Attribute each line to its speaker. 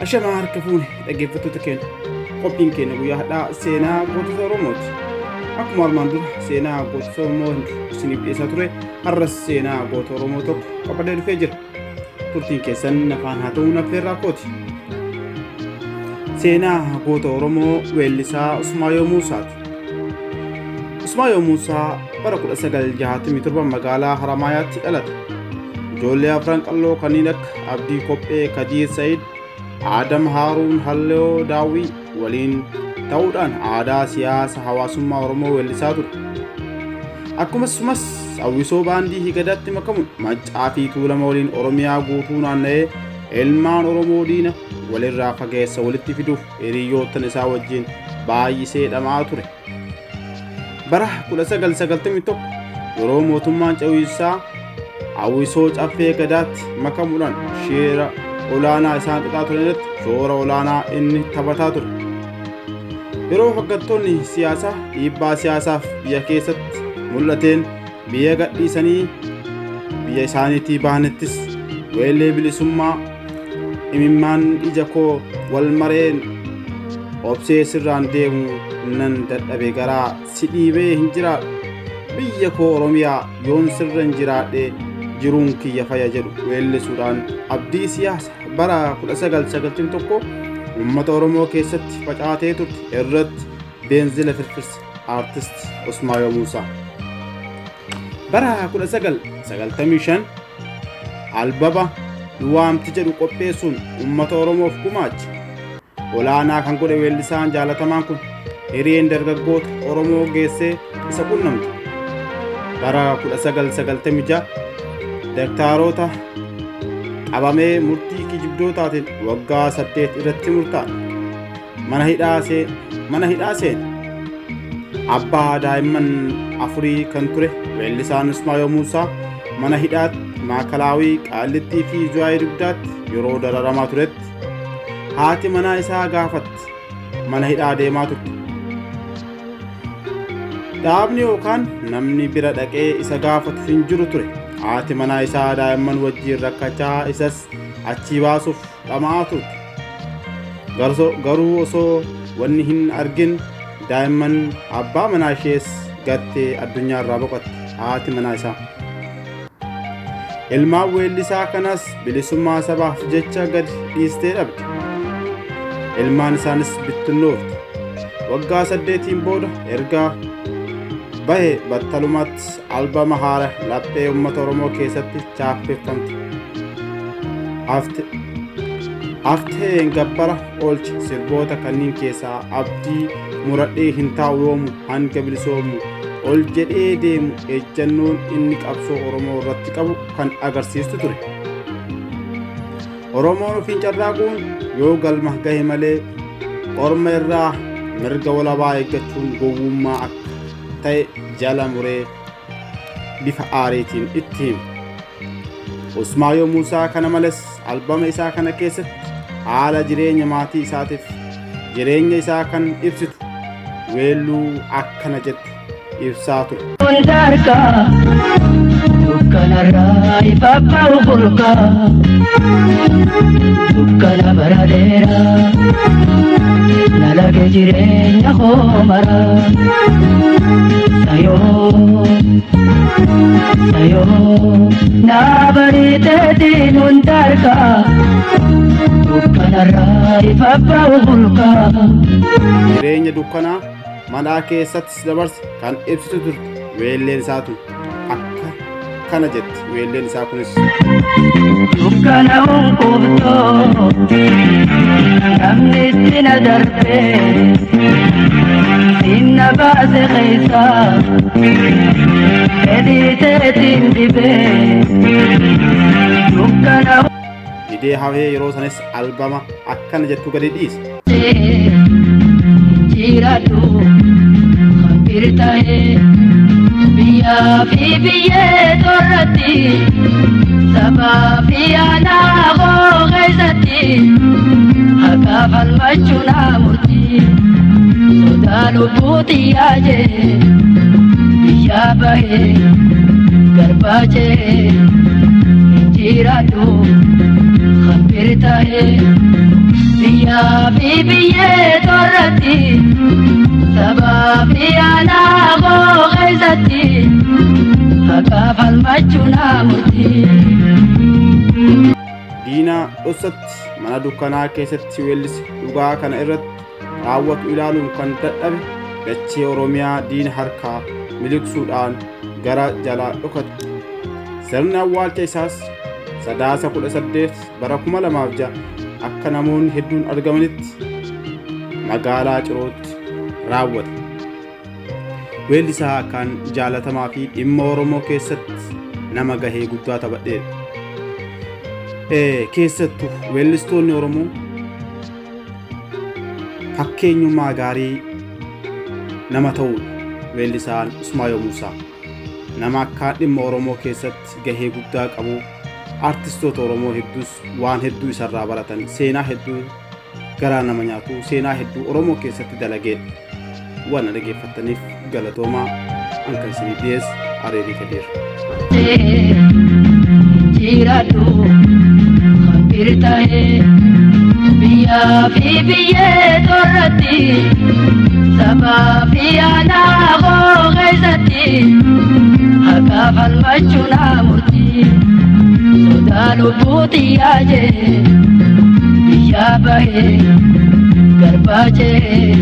Speaker 1: Ashamaa harka fuune dhaggeeffattoota keenya qophiin keenya guyyaa har'aa seenaa gootota Oromooti. Akkuma armaan dura seenaa gootota Oromoo isiniif dhiyeessaa ture har'as seenaa goota Oromoo tokko qabadee dhufee jira. Turtiin keessan afaan haa ta'uun affeerraa kooti. Seenaa goota Oromoo weellisaa Usmaayoo Muusaati. Usmaayoo Muusaa bara 1967 magaalaa Haramaayaatti dhalate. Ijoollee afran qalloo kanneen akka Abdii Kophee, Kadiir Sa'iid, Adam Haaruun Halloo Daawwii waliin ta'uudhaan aadaa siyaasa hawaasummaa Oromoo weellisaa ture. Akkasumas hawwisoo baandii Higadaatti makamuun Maccaa fi Tuulama waliin Oromiyaa guutuu naanna'ee ilmaan Oromoo diina walirraa fageessa walitti fiduuf hiriyoottan isaa wajjin baay'isee dhama'aa ture. Bara 1991 yeroo mootummaan ce'umsaa hawwisoo caffee Gadaatti makamuudhaan shoora olaanaa isaan xixaa turan irratti shoora olaanaa inni taphataa ture. Yeroo hoggantoonni siyaasaa dhiibbaa siyaasaaf biyya keessatti mul'ateen biyya gadhiisanii biyya isaaniitii bahanittis weellee bilisummaa imimmaan ija koo wal mareen obsee sirraan deemu nan dadhabe garaa si dhiibee hin jiraadhu biyya koo Oromiyaa yoon sirra hin jiraadhe jiruun kiyya fayya jedhu weellisuudhaan abdii siyaasa bara 1991 uummata Oromoo keessatti facaatee turte irratti beenzila firfirse aartist Usmaayoo Muusaa. Bara 1995 albaba Waamti jedhu qopheessuun uummata Oromoof gumaache. Olaanaa kan godhe weellisaan jaalatamaan kun hiriyeen dargaggoota Oromoo geessee isa qunnamte. Bara 1996 daktaarota qabamee murtii kijibdootaatiin waggaa 8 irratti murtaa'e. Mana hidhaa seene. Abbaa daa'imman afurii kan ture weellisaan Usmaayoo Muusaa mana hidhaatti Maakalaawii Qaallittii fi Zuwaayii Dugdaatti yeroo dararamaa turetti haati manaa isaa gaafatti mana hidhaa deemaa turte. Dhaabni yookaan namni bira dhaqee isa gaafatu hin jiru ture. Haati manaa isaa daa'imman wajjin rakkachaa isas achii baasuuf dhama'aa turte. Garuu osoo wanni hin argin daa'imman abbaa manaa ishees gattee addunyaa irraa boqotte haati manaa isaa. Ilmaan weellisaa kanas bilisummaa sabaaf jecha gad dhiistee dhabde. Ilmaan isaanis bittinnoofte. Waggaa 8 booda erga bahe battalumatti albama haara laphee uummata Oromoo keessatti chaappeffamte. Hafteen gabbara oolche sirboota kanneen keessaa abdii muradhee hin taa'u yoomu hanga bilisoomu ol jedhee deemu ejjannoon inni qabsoo Oromoo irratti qabu kan agarsiistu ture. Oromoon ofiin carraaquun yoo galma gahe malee orma irraa mirga walabaa eeggachuun gowwummaa akka ta'e jala muree bifa aariitiin itti hime. Usmaayoo Muusaa kana malees albama isaa kana keessatti haala jireenya maatii isaatiif jireenya isaa kan ibsitu weelluu akkana jettu ibsaa ture.
Speaker 2: Hundarkaa dukkanarraa ifa ba'u burqaa dukkana bara dheeraa nalage jireenya koo maraa sayoo sayoo naa bariiteetiin hundarkaa dukkanarraa ifa ba'u burqaa.
Speaker 1: Jireenya dukkanaa manaa keessattis dabarse kan ibsitu turte weelleen isaa tun akka kana jetti weelleen isaa kunis.
Speaker 2: Dukkana hunkuftoo namni itti na darbee sinna baase keessaa fedhii teetiin dhibee dukkana.
Speaker 1: Didee hafee yeroo sanis albama akkana jettu gadi dhiise.
Speaker 2: Jiraadhu hambir ta'ee biyyaa fi biyyee torratti sabaa fi aanaa koo keessatti haqaa falmachuu naa murtii sodaa lubbuuti yaajee biyyaa bahee garbaa jee jiraadhu hambir ta'ee. Biyyaa fi biyyee torratti sabaa fi aanaa koo keessatti haqa falmachuu naa murtii.
Speaker 1: Diinaa dhoksatti mana dukkanaa keessatti weellise dhugaa kana irratti raawwatu ilaaluun kan dadhabe dachee Oromiyaa diina harkaa miliqsuudhaan gara jalaa dhokate. Sirni awwaalcha isaas Sadaasa 18 bara 2006 akka namoonni hedduun argamanitti magaalaa Cirootti raawwate. Weellisaa akkaan jaalatamaa fi dhimma Oromoo keessatti nama gahee guddaa taphadheedha. Keessattuu weellistoonni Oromoo fakkeenyummaa gaarii nama ta'uudha. Weellisaan Usmaayoo Muusaa nama akkaan dhimma Oromoo keessatti gahee guddaa qabu, artistoota Oromoo hedduus waan hedduu isarraa baratan, seenaa hedduu garaa nama nyaatu, seenaa hedduu Oromoo keessatti dalageedha. Waan na dhaggeeffattaniif galatoomaa. An kan isiniif dhiyeesse Areerii Kadeer.
Speaker 2: Jiraadhu hambir tahee biyyaa fi biyyee torratti sabaa fi aanaa koo keessatti haqa falmachuu naa murtii. Sodaa lubbuuti yaajee biyyaa bahee garbaa jee.